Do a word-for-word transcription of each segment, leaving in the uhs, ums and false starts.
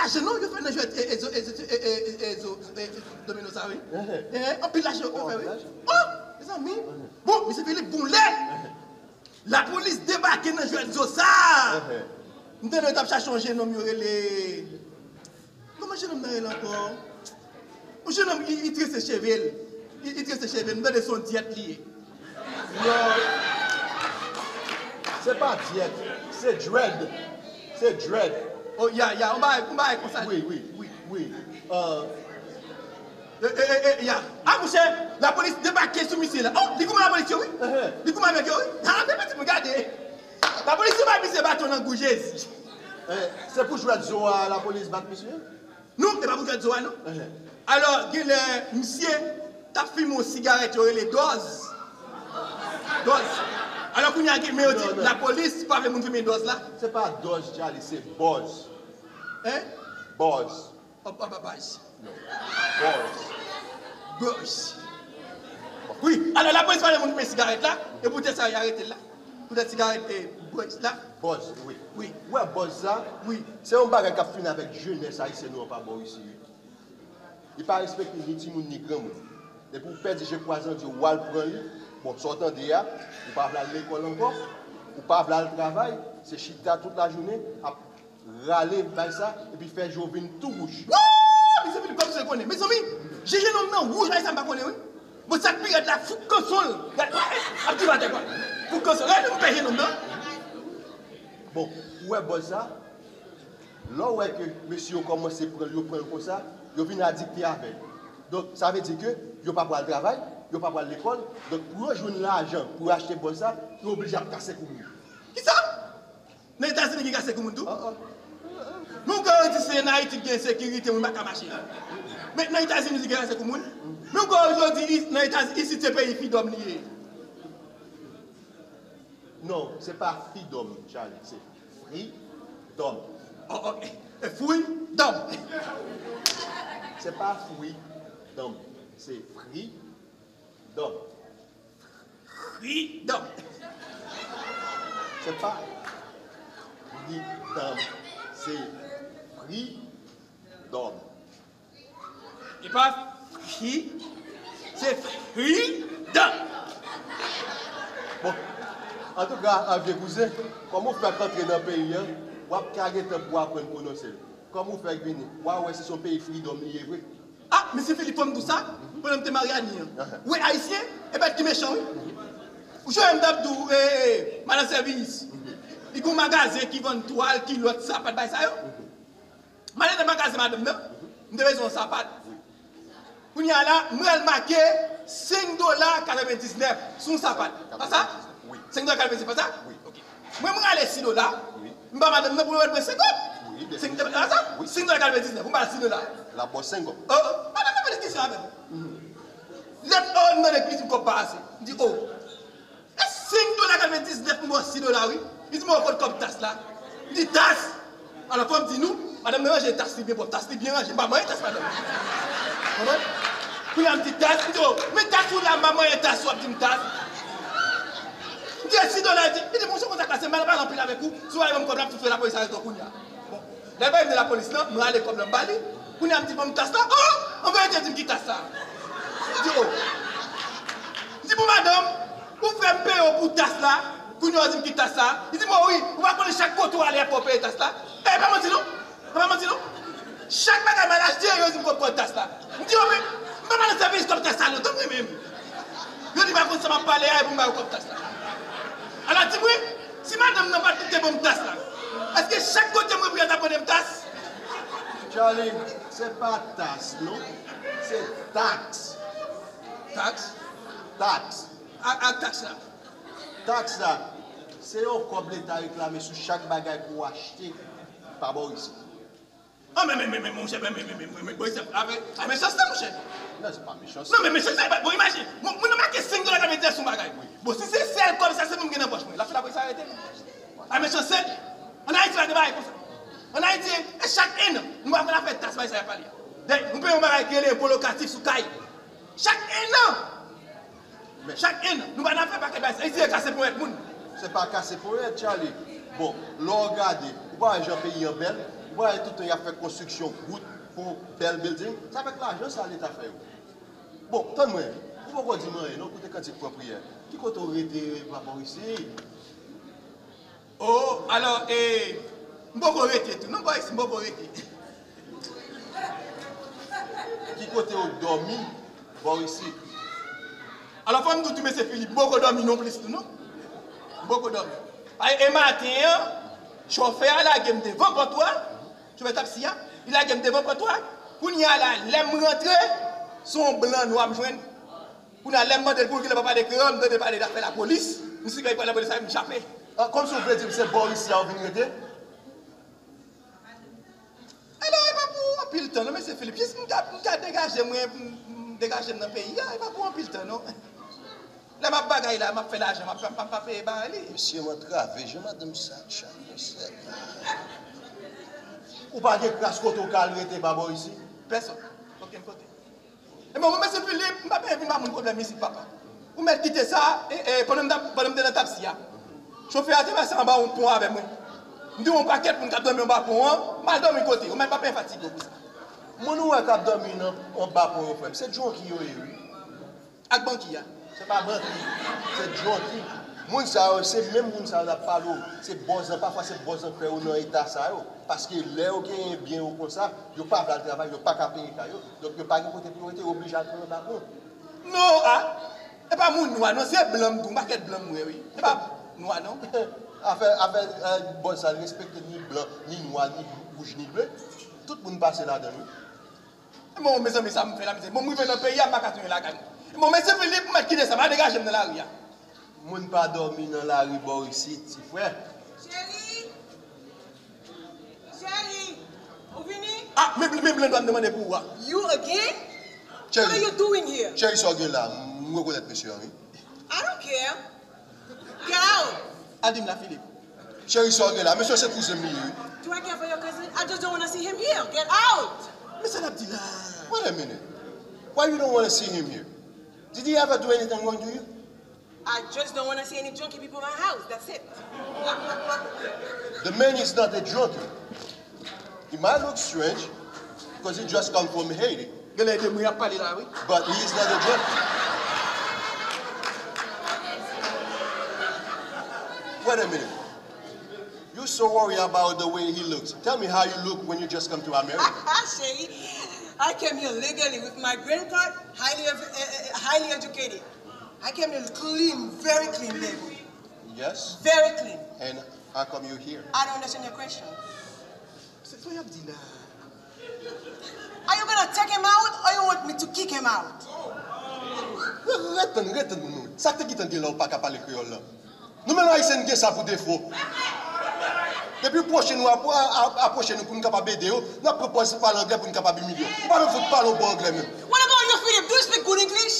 Lajan non yo fè nan jwèt e, e, zo- e, zo- e, e, e, zo- e, e, domino sa, wi. Enhen. Enhen, anpil lajan yo fè, wi. Anpil lajan. Oh, mezanmi. Bon, misye Philippe, bon lè lapolis debake nan jwèt zo sa. Enhen. M tande yo t ap chache yon jennonm yo rele. Kòman jennonm nan rele ankò? Yon jennonm, li, li trese cheve l. Li, li trese cheve l. M tande se yon dyèt li ye. Non. Se pa dyèt. Se dread. Se dread. Oh, ya, ya. On bagay, on bagay konsa. Wi, wi, wi, wi. Euh, E, e, e, e, ya. Ah, monchè, lapolis debake sou misye la. Oh, li goumen lapolis yo, wi. Enhen. Li goumen avèk yo, wi. Ah, men pitit mwen gade. Lapolis yo bay misye baton nan gou Jezi. Eh, se pou jwèt zo a lapolis bat misye? Non, e pa pou jwèt zo a, non. Enhen. Alò, genlè, misye t ap fimen yon sigarèt yo rele dòz. Dòz. Alò, kounye a, gen, men yo di, non, non, lapolis pa vle moun fimen dòz la. Se pa dòz, Charlie, se bòz. Hein? Bòz. Ap, ap, ap, bòz. Non. Bòz. Bòz. Wi, alò, lapolis pa vle moun fimen sigarèt la, e poutèt sa, y arete l la. Poutèt sigarèt e bòz la. Bòz, wi. Wi. Ou wè bòz sa? Wi. Se yon bagay k ap fini avèk jenès ayisyèn nou an pa bò isi, wi. Li pa respekte ni timoun ni granmoun. Depi w pèdi je kwazandye w al pran li, bon, sa w tande a, ou pa vle al lekòl ankò, ou pa vle al travay, se chita tout lajounen, ap rale bay sa, epi fè je w vin tou wouj. Wouy! Mezanmi, kòm se konnen. Mezanmi, je jennonm nan wouj, ay sa m pa konnen, wi. Bon, sa k pi rèd la, fouk kanson l. Gad, ap di batè, kwa. Fouk kanson l. Gad, m pè jennonm nan. Bon, ou wè bòz sa? Lè w wè ke mesye yo kòmanse pran l, yo pran l konsa, yo vin adikte avè l. Donk, sa vle di ke yo pa pral travay, yo pa pral lekòl. Donk, pou yo jwenn lajan pou yo achte bòz sa, yo oblije ap kase kou moun. Kisa? Nan Etazini gen kase kou moun tou? Ah, ah. Men ou kwè yo di se nan Ayiti ki gen ensekirite, moun pa ka mache. Men nan Etazini di gen kase kou moun? Men ou kwè yo di is- nan Etazini, isit se peyi fridòm li ye? Non, se pa fridòm, Charlie, se fridòm. Oh, ok. E fridòm. Se pa fridòm, se fridòm. Freedom. Se pa freedom, se freedom. E pa free, se freedom. Bon, antouka, a vye kouzen, kòman w fèk antre nan peyi an, w ap ka gen tan pou w aprann pwononse l? Kòman w fèk vini? W a wè si se yon peyi freedom li ye vre. Ah, mesye Philippe, fò m di w sa, pandan m te Maryani an. Ou wè Ayisyen, e bèt ki mechan, wi. Ou sonje m t ap di w, eh, eh, madan sèvis. Li gen yon magazen ki vann twal, kilòt, sapat, bay sa yo. M ale nan magazen madanm nan, m te bezwen yon sapat. Kounye a la, m wè l make senk dola katrevendiznèf sou yon sapat. Pa sa? Wi. Senk dola katrevendiznèf, pa sa? Wi. Ok. Mwen, mwen rale sis dola. Wi. M ba madanm nan pou l mete mwen senkòb. Wi, byen. Senk dola, sa? Wi. Senk dola katrevendiznèf, pou m ba l sis dola. L ap ba w senkòb. Oh, oh, madanm nan poze kesyon avè m. Lè m, oh, m tande li di m kòb pa ase. M di, oh. E senk dola katrevendiznèf pou m ba w sis dola, wi. Li di m, oh, kote kòb tas la? M di, tas? Alò, fò m di nou, madanm nan ranje tas li byen pwòp, tas li byen ranje, m pa manyen tas madanm. Konprann? Kounye a m di tas, m di, oh, men tas ou la, m pa manyen tas ou ap di m tas. M di, e sis dola, li di, li di, monchè, konsa k pase, m pa nan pale anpil avèk ou, si w pa ban m kòb la, m fout voye lapolis arete w kounye a. Bon, lè l voye m nan lapolis lan, m rale kòb la, m ba li, kounye a m di, ban m tas la, oh, anverite, di m ki tas sa. M di, oh. M di, bon, madanm, ou fè m peye w pou tas la, kounye a w di m ki tas sa. Li di m, oh, wi, ou pa konnen chak kote w ale, fò w peye tas la. E, pa manti, non. Sa pa manti non. Chak bagay m al achte, yo di m kòb, kòb tas la. M di yo, men, m pa pale sèvis kòb tas la non, tanpri menm. Yo di m pa konn sa m ap pale a, epi m ba yo kòb tas la. Ala di m wi, si madanm nan pa t te ban m tas la, èske chak kote mwen pran ta ban m tas? Charlie, se pa tas non, se taks. Taks? Taks. A, a taks la. Taks la, se yon kòb leta reklame sou chak bagay pou w achte pa bò isit. Ah, men, men, men, men, monchè, men, men, men, men, men, men, bon, se, a, men, a, mechanste, monchè. Non, se pa mechanste. Non, men, mechanste, bon, imajine, moun, moun nan make senk dola katrevendiznèf sou bagay. Wi. Bon, si se sèl kòb sa, se moun gen nan pòch mwen. L ap fè lapolis arete nou. A, mechanste, an Ayiti, la, de bagay konsa. An Ayiti, e chak ennan, nou pa konn afè tas, bagay sa y ap pale a. Dayè, nou peye yon bagay ki rele enpo lokatif sou kay. Chak ennan! Men chak ennan, nou pa nan afè pakèt bagay sa. Isi, e kase ponyèt moun. Se pa kase ponyèt, Charlie. Bon, lè w gade, ou pa wè jan peyi an bèl? Ou pa wè tout tan y ap fè konstriksyon wout pou bèl building? Se avèk lajan sa Leta fè yo. Bon, tann mwen, ou poko di m anyen non, koute kantik pran priyè. Ki kote w rete, pa bò isit? Oh, alò, e, m poko rete tou non, bò isit m poko rete. Ki kote w dòmi, bò isit? Alò, fò m di w tou, mesye Filip, m poko dòmi non plis tou non. M poko dòmi. E, e maten an, chofè a lage m devan pòt la, chofè taksi a, li lage m devan pòt la. Kounye a la, lè m rantre, se yon blan nwa m jwenn. Kounye a, lè m mande l pou l kilè pa pale kreyòl, m tande l pale dafè lapolis. M simen pale lapolis la, m chape. Ah, kòmsi w vle di m se bò isi a w vin rete? Alò, e pa pou anpil tan non, mesye Filip. Jis m ka, m ka degaje mwen, m, m degaje m nan peyi a, e pa pou anpil tan non. Lè m ap bagay la, m ap fè lajan, m ap, m ap, m ap peye bagay li. Mesye, m antrave, jan madanm sa ap chape, mesye. Ou pa gen kras kote w ka al rete pa bò isi? Pèsonn. Okenn kote. Ebyen, mwen, mesye Filip, m pa bezwen vin ba moun pwoblèm isit, papa. Ou mèt kite sa, e, e, pandan m t ap, pandan m te nan taksi a, chofè a te pase anba yon pon avè mwen. M te wè yon pakèt moun k ap dòmi anba pon an, m al dòmi kote yo, men m pa bezwen fatige w pou sa. Moun ou wè k ap dòmi nan, anba pon yo, frè m, se djonki yo ye, wi. Ak banki a. Se pa banki, se djonki. Moun sa yo, se menm moun sa yo n ap pale w. Se bòz lan, pafwa se bòz lan k fè yo nan eta sa yo. Paske lè yo genyen byen yo konsa, yo pa vle al travay, yo pa ka peye kay yo. Donk, yo pa gen kote pou yo rete, yo oblije al pran anba pon. Non, a! E pa moun nwa, non, se blan m tou, yon pakèt blan m wè, wi. E pa nwa, non. Afè, afè, eh, bòz sa, l respekte ni blan, ni nwa, ni wouj, ni ble. Tout moun pase ladan l, wi. Bon, mezanmi, sa m fè la, mezanmi. Bon, m rive nan peyi a, m pa ka tounen lakay mwen. Bon, mesye Filip, m mèt kite sa, m al degaje m nan lari a. Moun pa dòmi nan lari bò isit, ti frè. Cheri! Cheri! Ou vini? Ah, men, men blan dwa m te mande pou ou a. You again? What are you doing here? Cheri, sa w gen la? M rekonèt mesye a, wi. I don't care. Get out! Al di m la, Filip. Cheri, sa w gen la? Mesye se kouzen m li ye, wi. Do I care for your cousin? I just don't wanna see him here. Get out! Men sa l ap di la? Wait a minute. Why you don't wanna see him here? Did he ever do anything wrong to you? I just don't wanna see any drunky people in my house. That's it. The man is not a drunkie. He might look strange because he just come from Haiti. Genlè de mwen ap pale la, wi. But he is not a drunkie. Wait a minute. You so worried about the way he looks. Tell me how you look when you just come to America. Chérie, I came here legally with my green card, highly ev- eh, eh, highly educated. I came here clean, very clean, baby. Yes. Very clean. And how come you here? I don't understand your question. Se sa y ap di la. Are you gonna take him out or you want me to kick him out? Ret tann, ret tann moun. Sa k te gentan gen la ou pa ka pale kreyòl la? Nou menm Ayisyen n gen sa pou defo. Depi pwochen nou apwo- a- a- apwoche nou pou n kapab ede yo, n ap pran pòz pale anglè pou n kapab imilye yo. Ou pa menm fout pale yon bon anglè menm. What about you, Philip? Do you speak good English?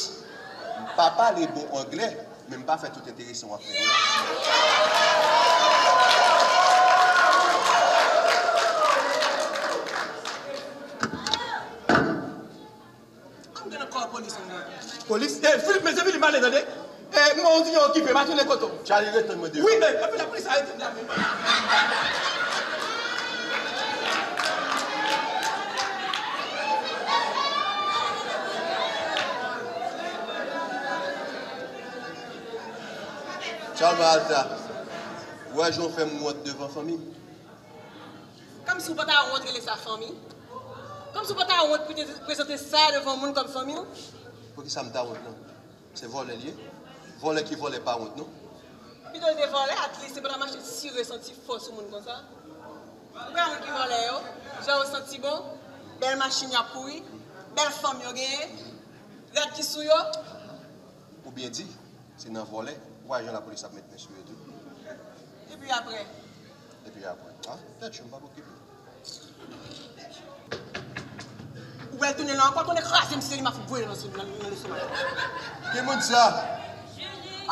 M pa pale bon anglè, men m pa fè tout enteresan w ap fè yo la. I'm gonna call police on you. Polis? Eh, Philip, mesye Philip, m ale tande. Eh, mwen, on diyon okipe, m a tounen kote w. Charlie, ret tann mwen devan. Wi, men, epi lapolis arete m la menm. Chalma Alta, ou wè jan w fè m wont devan fanmi m? Kòmsi w pa ta wont rele sa fanmi? Kòmsi w pa ta wont pou te prezante sa devan moun kòm fanmi w? Poukisa m ta wont non? Se vòlè l ye. Vòlè ki vòlè pa wont non. Pito l te vòlè, at least se pa ta mache tire santi fò sou moun konsa. Ou pa moun ki vòlè yo, jan yo santi bon, bèl machin y ap kouri, bèl fanm yo genyen, rad ki sou yo. Ou byen di, se nan vòlè. Ou pa wè jan lapolis ap met men sou yo tou? Epi apre? Epi apre? Ah, tèt cho, m p ap okipe. Ou wè l tounen la ankò, tounen kraze m, se li m ap fout voye nan, nan, nan lestomak. Ki moun sa?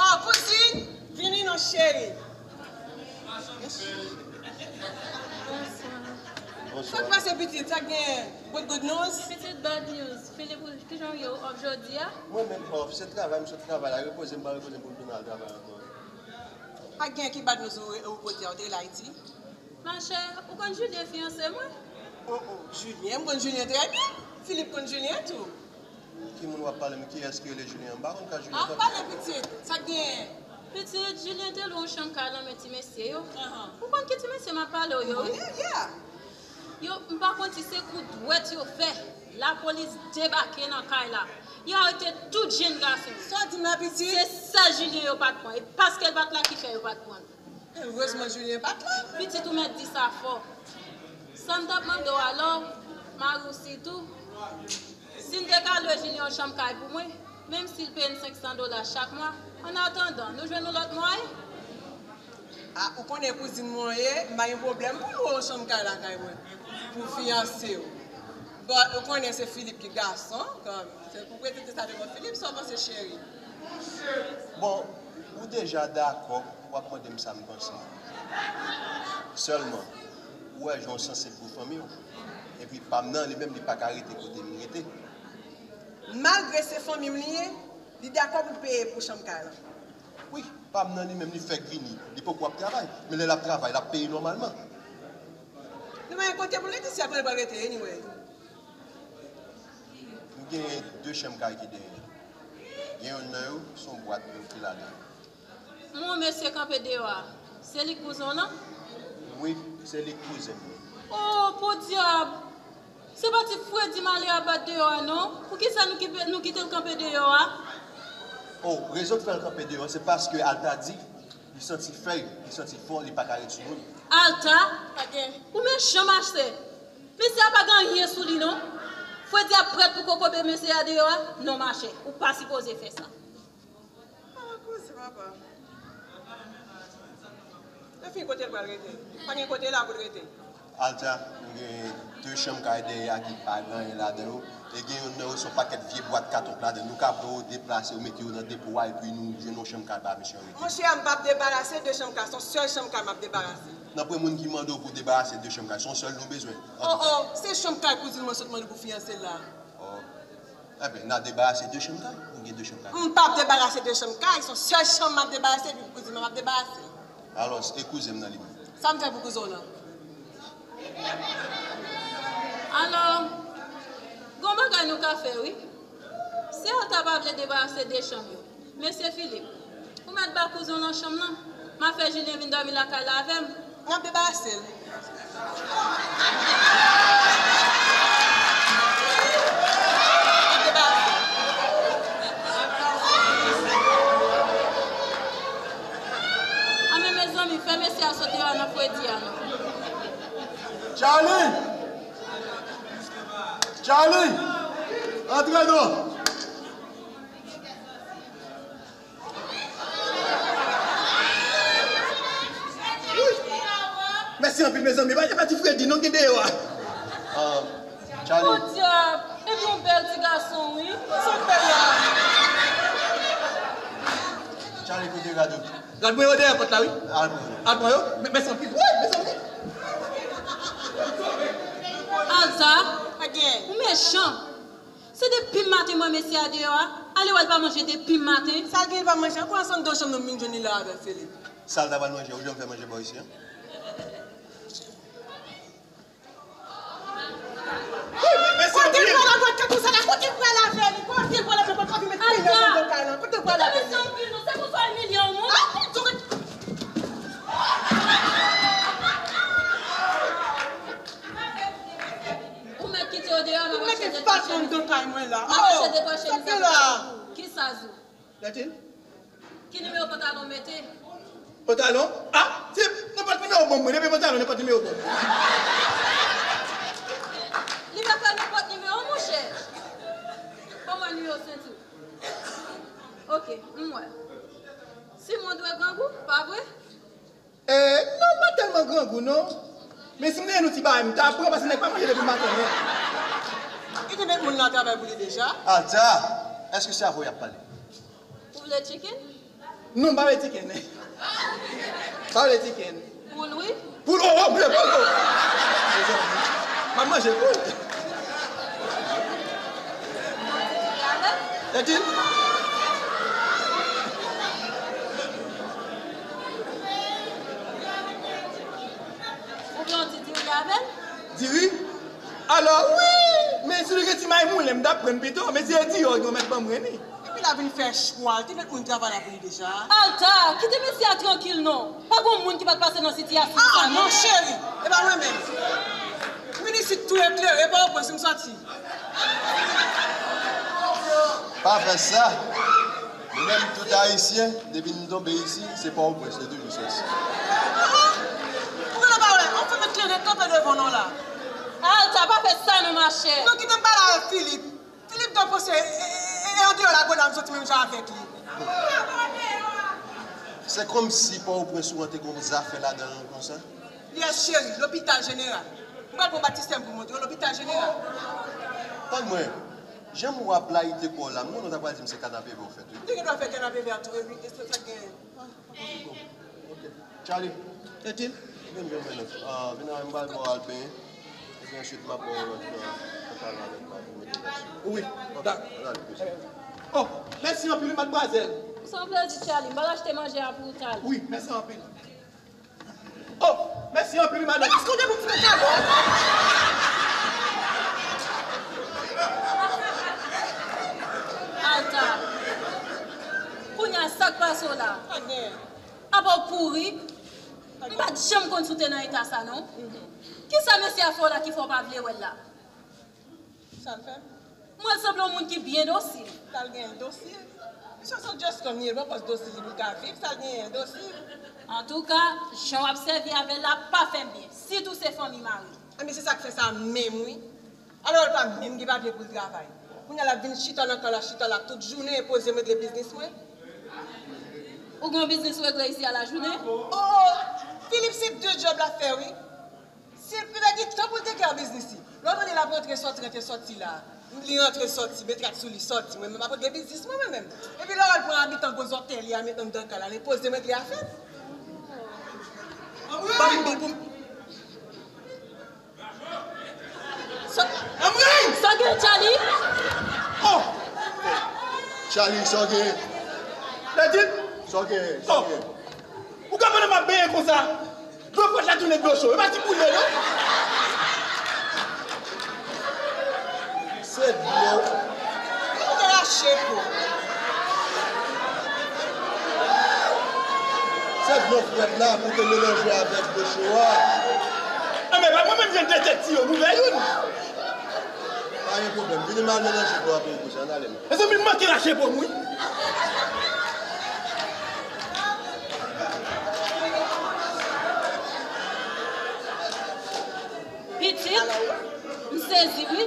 Oh, kouzin, vini non, cheri. Sa k pase, pitit? Sa k gen? Good, good news? Pitit, bad news. Philip, kijan w ye? Ou off jodi a? Mwen menm off, se travay, m sot travay la, repoze m pa repoze m pou m tounen al travay ankò. Pa gen ki bad news ou, ou pote a, ou te rele Ayiti? Machè, ou konn Julien, fiyanse mwen? Oh, oh, Julien, m konn Julien trè byen. Philippe konn Julien tou. Ki moun w ap pale, men kiyès ki rele Julien? M pa konn ka Julien. Ah, pale pitit, sa k genyen? Pitit, Julien te lwe yon chanm kay nan men ti mesye yo. Ou konn ki ti mesye m ap pale w yo, wi? Yo, m pa konn si se kou dwèt yo fè. Lapolis debake nan kay la. Yo arete tout jenn gason. Sa w di m la, pitit? Se sèl Julien yo pa t pran. E paske l pa t la ki fè yo pa t pran l. Erezman Julien pa t la. Pitit, ou mèt di sa fò. Sa m t ap mande w alò, mari w sitou, si n te ka lwe Julien yon chanm kay pou mwen, menm si l peye n senk san dola chak mwa, annatandan, nou jwenn yon lòt mwayen? Ah, ou konnen kouzin mwen w ye, m pa gen pwoblèm pou m lwe yon chanm kay lakay mwen, pou fiyanse w. But, ou konnen se Philippe ki gason, kanmenm. Se pou prezante sa devan Philippe, sa w panse, cheri? Bon, ou deja dakò, w ap mande m sa m panse. Sèlman, ou wè jan w sansib pou fanmi w. Epi pa m nan, li menm, li pa ka rete kote m rete. Malgre se fanmi m li ye, li dakò pou l peye pou chanm kay la. Wi, pa m nan, li menm, li fèk vini. Li poko ap travay. Men lè l ap travay, l ap peye nòmalman. Li pa gen kote pou l rete, se kote l pral rete, anyway. Nou genyen de chanm kay ki dèyè. Gen youn nan yo, se yon bwat nou ki ladan. Yon mesye kanpe deyò a. Se li k kouzen w lan? Wi, se li k kouzen m lan. Oh, podyab! Se pa ti fredi malè a bat deyò a, non? Poukisa nou kipe, nou kite l kanpe deyò a? Oh, rezon k fè l kanpe deyò a, se paske Alta di, li santi fèy, li santi fò, li pa ka ret sou moun. Alta? Pa gen. Ou mechan, machè. Mesye a pa gen anyen sou li, non. Fredi ap prèt pou kokobe mesye a deyò a? Non, machè, ou pa sipoze fè sa. Ah, koze, papa. Lè fini, kote l pral rete? Pa gen kote la pou l rete. Alta, nou gen de chanm kay dèyè a ki pa gen anyen ladan yo. E gen youn nan yo, se yon pakèt vye bwat katon k ladan. Nou ka pran yo, deplase yo, mete yo nan depo a, epi nou jwenn yon chanm kay ba mesye an rete. Monchè, m p ap debarase de chanm kay, se yon sèl chanm kay m ap debarase. Nanpwen moun ki mande w pou w debarase de chanm kay, se yon sèl nou bezwen. Oh, oh, se chanm kay kouzin mwen sot mande pou fiyanse l la. Oh. Enben, n a debarase de chanm kay. Nou gen de chanm kay. M p ap debarase de chanm kay. Se yon sèl chanm m ap debarase, epi pou kouzin mwen m ap debarase. Alò, e kouzen m nan li menm? Sa m fè pou kouzen w lan? Alò, gon bagay nou ka fè, wi. Si Alta pa vle debarase de chanm yo, Mesye Filip, ou mèt ba kouzen w lan chanm nan. M a fè Jilyen vin dòmi lakay la avè m. M ap debarase l. M ap debarase l. Anben, mezanmi, fè mesye a sot deyò a nan fredi a non. Charlie! Charlie! Antre non! Mèsi anpil, mezanmi. Pa, pa di Fredi non, gen deyò a. Ah, Charlie. Podyab, epi yon bèl ti gason, wi. Sa w fè la? Charlie, kote rad ou? Rad mwen yo dèyè pòt la, wi. Al pran yo. Al pran yo? Mè, mèsi anpil. Wi, mezanmi. Alta, ou mechan. Se depi maten m wè mesye a deyò a. Ale wè l pa manje depi maten. Sa l gen l pa manje? Kou ansanm de chanm nou vin jwenn li la avè Filip. Sa l ta pral manje, ou janm fè manje bò isi an? Kote l pral avè kèk konsa la? Kote l pral avè li? Kote l pral avè li? Kote l pral avè li? Kote l pral avè li? Kote l pral avè li? Alta, se pou sa w imilye yon moun? Ah, Ou mèt kite yo deyò, m ap achte de twa chemiz. Ou mete fas anndan kay mwen la. M ap achte de twa chemiz avèk pantalon. Kisa, Zou? Lètil? Ki nimewo pantalon w mete? Pantalon? Ah, se nenpòt nimewo bon mwen, depi pantalon nenpòt nimewo bon. Li pa fè nenpòt nimewo, monchè. Ban mwen nimewo senti w. Ok, m wè. Simon dwe grangou, pa vre? Eh, non, m pa tèlman grangou, non. Men si m te gen yon ti bagay, m ta pran, paske nèg pa manje depi maten, non. Li te met moun nan travay pou li deja. Alta, èske se avè w y ap pale? Ou vle chicken? Non, m pa vle chicken. M pa vle chicken. Poul, wi. Poul, oh, oh, m vle poul, oh. Mezanmi, m ap manje poul. Lètil? Avè l? Diri? Alò, wi! Men si li gen ti may moulen, m t ap pran l pito, men si e Diyò, yo mèt ban mwen li. Epi l ap vin fè chwa, l te met moun travay la pou li deja. Alta, kite mesye a trankil non. Pa gon moun ki pa t pase nan sitiyasyon sa non. Ah, non, cheri, e pa mwen menm. Vin isit tou eklere, pa w pran si m sòti. Pa fè sa. Nou menm tout Ayisyen, depi n tonbe isi, se Pòtoprens nou toujou sòti. Ou genlè pa wè, yon fanm eklere kanpe devan w la. Alta, pa fè sa non, machè. Non, kite m pale avèk Filip. Filip dwe panse, e, e, e, e andeyò la gwo dam soti menm jan avèk li. Se kòmsi Pòtoprens ou an te gon zafè ladan l konsa? Yes, cheri, lopital jeneral. M pral pran batistè m pou montre w, lopital jeneral. Tann mwen, jan m wè w ap layite kò w la, m konnen w ta pral di m se kanapevè w fèt, wi. M te gen dwa fè kanapevè a tou, epi, e se sa k genyen. Ok. Charlie. Etil. Vin, vin, vin, vin. Ah, vin avè m, m pral ba w al benyen. Epi answit, m ap ba w lòt, euh, pantalon avèk bag pou mete nan sou. Wi. Ok, dak- al ale, mesye. Oh, mèsi anpil, wi, madmwazèl. Se yon plezi, Charlie. M pral achte manje a pou ou talè. Wi, mèsi anpil. Oh, mèsi anpil, wi, madanm. Èske w te pou m fè kado? Alta. Kounye a, sa k pase w la? Anyen. Apa w kouri? M pa t janm konn si w te nan eta sa, non. Kisa mesye a fè w la ki fè w pa vle wè l la? Sa l fè m? M wè l sanble yon moun ki byen dosil. Sa l genyen l dosil? Misye se just kòm li ye, l poko dosil li pou l ka viv, sa l genyen l dosil. Antouka, jan w ap sèvi avè l la pa fè m byen, sitou se fanmi mari l. Anben, se sa k fè sa menm, wi. Alò, l pa menm gen papye pou l travay. Kounye a, l ap vin chita nan kay la, chita la tout jounen, e poze m regle biznis mwen. Ou gen yon biznis ou regle isi a lajounen? Oh, oh! Filip se de djòb l ap fè, wi. Si l pèdi tan pou l take care biznis li. Lè w tande l ap rantre sòti, rantre sòti la. Li rantre sòti, met rad sou li, sòti. Mwen menm, m ap regle biznis mwen, mwen menm. Epi lè w al pran abitan gwo zòtèl li a, met anndan kay la, li poze m regle afè m. Ban m bil pou m. Sa, sa gen, Charlie? Oh! Charlie, sa gen? Petit? Sa gen, sa gen? Ou ka pandan m ap benyen konsa? Dlo frèch la tounen dlo cho. E pa ti boule, non? Se dlo. Ou te rache po. Se dlo frèt la pou te melanje avèk dlo cho a. Anben, pa mwen menm, jan detekti yo, m ouvè youn. Pa gen pwoblèm. Vini m al melanje dlo a pou ou, kouzen, ann ale non. Mezanmi, m manke rache po m, wi. Pitit, m sezi, wi.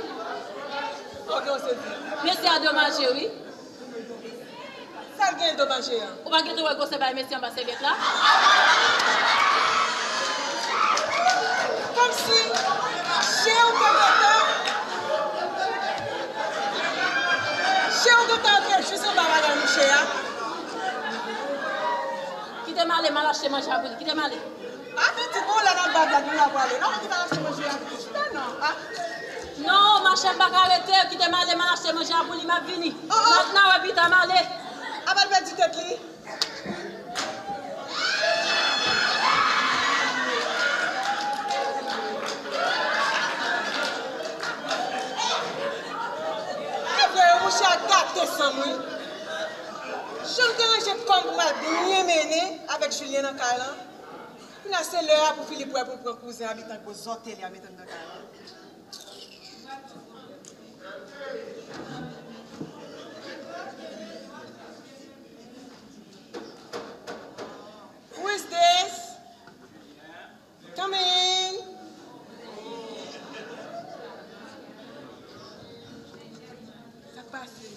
Sa w gen w sezi? Mesye a domaje, wi. Sa l gen domaje an? Ou pa gentan wè gwosè bay mesye anba sèvyèt la? Kòmsi je w te gentan, je w gentan antre jis anba bagay mouche a. Kite m ale, m al achte manje a pou li. Kite m ale. A pitit, bon, lè n ap bay blag, nou la pwale. Non, kite m al achte manje a pou li. Chita non. Ah. Non, machè, m pa ka rete. Kite m ale, m al achte manje a pou li, m ap vini. Oh, oh. M ap nan wè pita, m ale. Apa l pèdi tèt li? E vre, wi, mouche a gate san m, wi. Jan m te ranje kò m pou m al byen mennen avèk Julien nan kay lan. Kounye a se lè a pou Filip wè pou l pran kouzen abitan gwo zòtèl li a met anndan kay lan. Who is this? Come in. Sa k pase?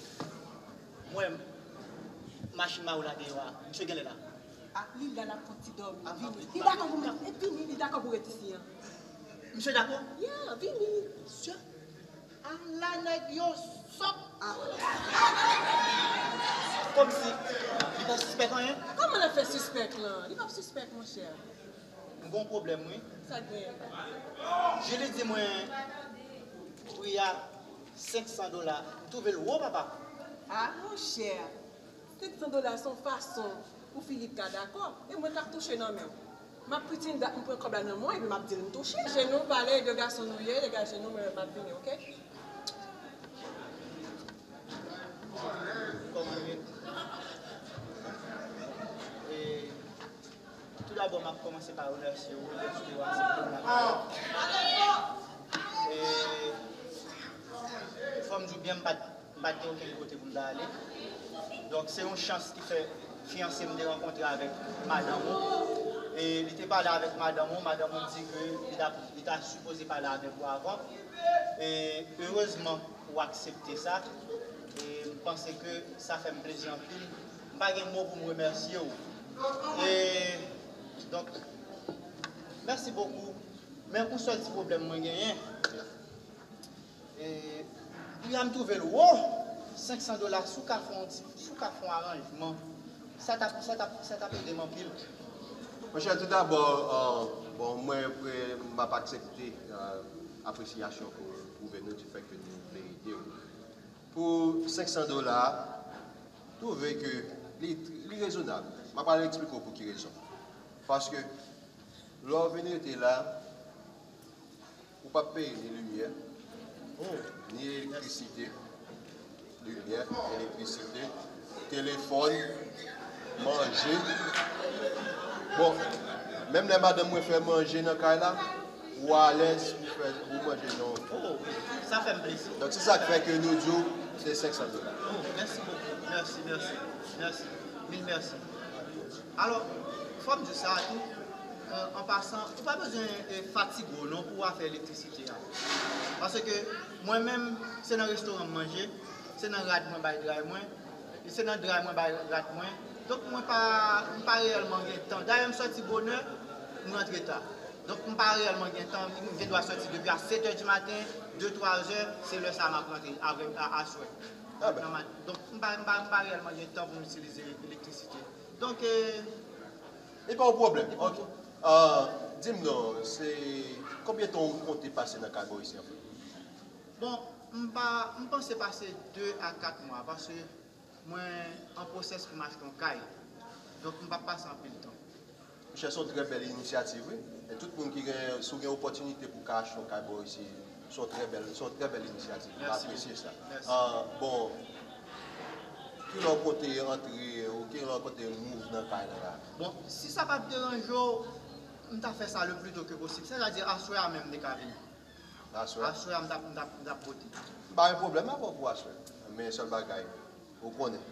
Mwen, machin mari w la deyò a, misye genlè la. Ah, li la, l ap fè yon ti dòmi. Vini. Li dakò pou mwen, vini, li dakò pou ret isi an. Misye dakò? Yeah, vini. Misye, ala nèg yo sòt. Ah. Kòmsi li pa sispèk anyen? Kòman l ap fè sispèk lan? Li p ap sispèk, monchè. M gon pwoblèm, wi. Sa k genyen? Julie di mwen pri a senk san dola. M twouve l wo, papa. Ah, monchè. Senk san dola se yon fason pou Filip ka dakò. E mwen k ap touche nan men w. M ap piti, m pran kòb la nan men w, epi m ap di l m touche. Jenou, pale, de gason nou ye, degaj jenou, mwen menm m ap vini, oke? Kòman w ye? E, toudabò, m ap kòmanse pa remèsye w dèske w aksepte m lakay ou. E, fò m di w byen, m pa t M pa t gen okenn kote pou m ta ale. Donk, se yon chans ki fè fiyanse m te rankontre avèk madanm ou. E li te pale avèk madanm ou, madanm ou di ke li ta, li ta sipoze pale avèk ou avan. E erezman, ou aksepte sa. E m panse ke sa fè m plezi anpil. M pa gen mo pou m remèsye w. E, donk, mèsi bokou. Men yon sèl ti pwoblèm mwen genyen. E, pri a m twouve l wo, senk san dola, si w ka fè yon ti, si w ka fè yon aranjman, sa t ap, sa t ap, sa t ap ede m anpil. Monchè, toudabò, euh, bon, mwen, pre-, m ap aksepte, euh, apresyasyon ke w twouve nou, di fè ke nou vle ede w. Pou senk san dola, twouve ke li, li rezonab. M ap al eksplike w pou ki rezon. Paske, lè w vin rete la, ou p ap peye ni limyè, ni elektrisite, limyè, elektrisite, telefòn, manje. Bon, menm lè madanm mwen fè manje nan kay la, ou alèz pou fè, pou manje non. Oh, sa fè m plezi. Donk, se sa k fè ke nou di w se senk san dola. Oh, mèsi bokou. Mèsi, mèsi, mèsi. Mil mèsi. Alò, fò m di sa tou, euh, an pasan, ou pa bezwen, eh, fatige w non pou afè elektrisite a. Paske mwen menm, se nan restoran m manje, se nan rad mwen bay dray mwen, e se nan dray mwen bay rad mwen. Donk, mwen pa, m pa reyèlman gen tan. Dayè, m sòti bonè, m rantre ta. Donk, m pa reyèlman gen tan, m gen dwa sòti depi a sèt è di maten, de, twa zè, se lè sa a m ap rantre avèk, a, aswè. Ah ben. Nan mat-, donk, m pa, m pa, m pa reyèlman gen tan pou m itilize elektrisite. Donk, eh, e pa yon pwoblèm. Ok. Ah, di m non, se konbyen tan ou konte pase nan kay bò isi anfen? Bon, m pa, m panse pase de a kat mwa, paske mwen an pwosès pou m achte yon kay. Donk, m p ap pase anpil tan. Monchè, se yon trè bèl inisyativ, wi. E tout moun ki gen, si w gen opòtinite pou w ka achte yon kay bò isi, se yon trè bèl, se yon trè bèl inisyativ. M apresye sa. Mèsi. Ah, bon, kilè w konte antre, ou kilè w konte move nan kay la la? Bon, si sa p ap deranje w, m ta fè sa le pli to ke posib. Sètadi, aswè a menm, m te ka vini. Aswè? Aswè a, m t ap, m t ap, m t ap pote. M pa gen pwoblèm avè w pou aswè. Men sèl bagay, ou konnen,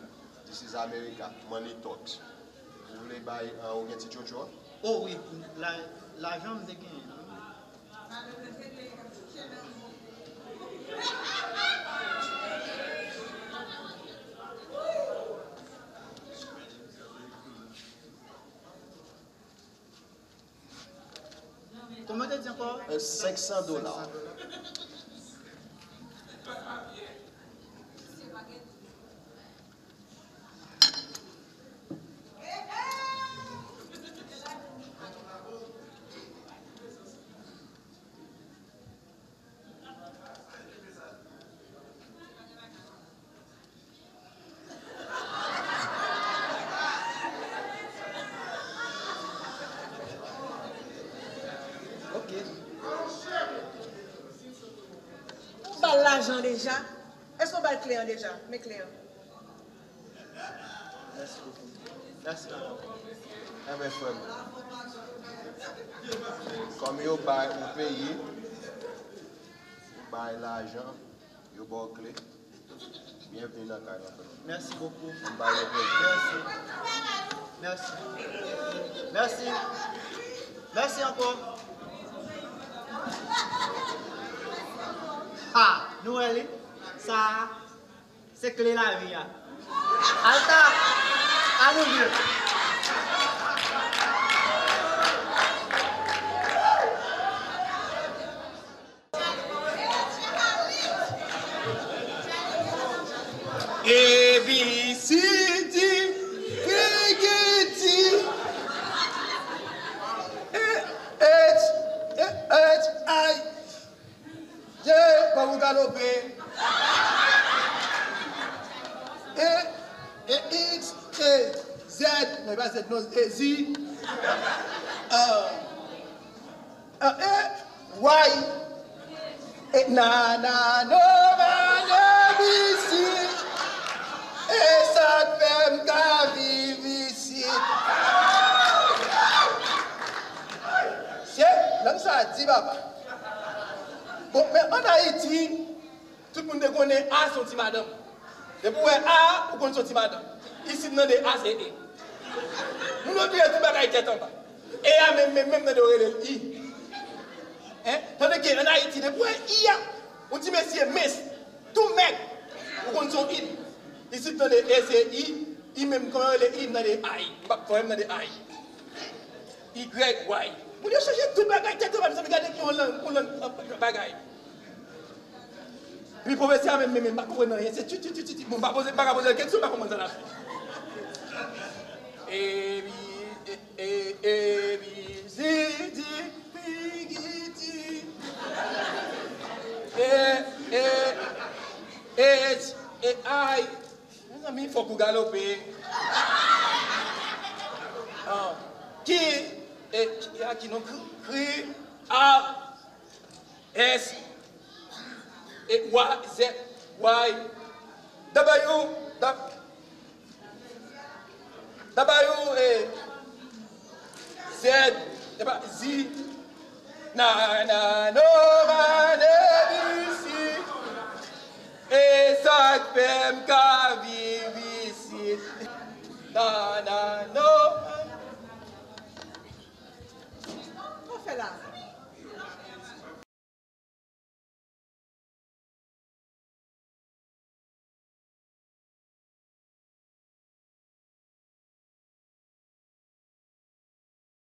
this is America, money talks. Ou vle bay, ah, ou gen ti tchotcho a? Oh wi, la, lajan m te genyen. Kòman te di ankò? Eh, senk san dola. Senk san dola. Ok. Ou ba l lajan deja? Èske w ba l kle an deja? Men kle an. Mèsi bokou. Mèsi ankò. Enben, frè m, kòm yo bay ou peye, ou bay lajan, yo ba w kle, byenvni nan kay la, frè m. Mèsi bokou. M bay yo plezi. Mèsi. Mèsi. Mèsi. Mèsi ankò. Ah, nou wè li? Sa a, se kle lavi a. Alta, a nou de. A, B, C, D, K, G, T, H, H, I, J, pa pou galope. E, e, X, e, Z, non, e pa Z, non, e, Z, Ah, eh, why? Eh, na, na, no, man, A B C. E sa k fè m ka viv isit. Se lang sa di, papa. Bon, men ann Ayiti, tout moun te konnen A se yon ti madanm. Depi w wè A, ou konn se yon ti madanm. Isit nan de A se E. Moun yo vire tout bagay tèt anba. E a menm, menm, menm, tande yo rele l I. Hein? Tande ke ann Ayiti, depi w wè I a, yon ti mesye mens, tou mèg, ou konn se yon I. Isit nan de E se I, I menm, kòman yo rele I nan de I? M p ap fè nan de I. Y, Y. Moun yo chanje tout bagay tèt anba, mezanmi, gade ki yon lang, yon lang, euh, bagay. Epi pwofesè a menm, menm, menm, pa konprann anyen. Se ti, ti, ti, ti, ti. Bon, pa poze, pa ka poze l kesyon, pa konprann sa l ap fè. A, B, A, A, A, B, C, D, P, G, T, A, A, H, A, I. Mezanmi, fòk ou galope. Ah, ki, e, ki, a, ki non, kri, kri, a, S, e, wa, Z, Y, W, W, W, e, Z, e pa, Z, na, na, no, man.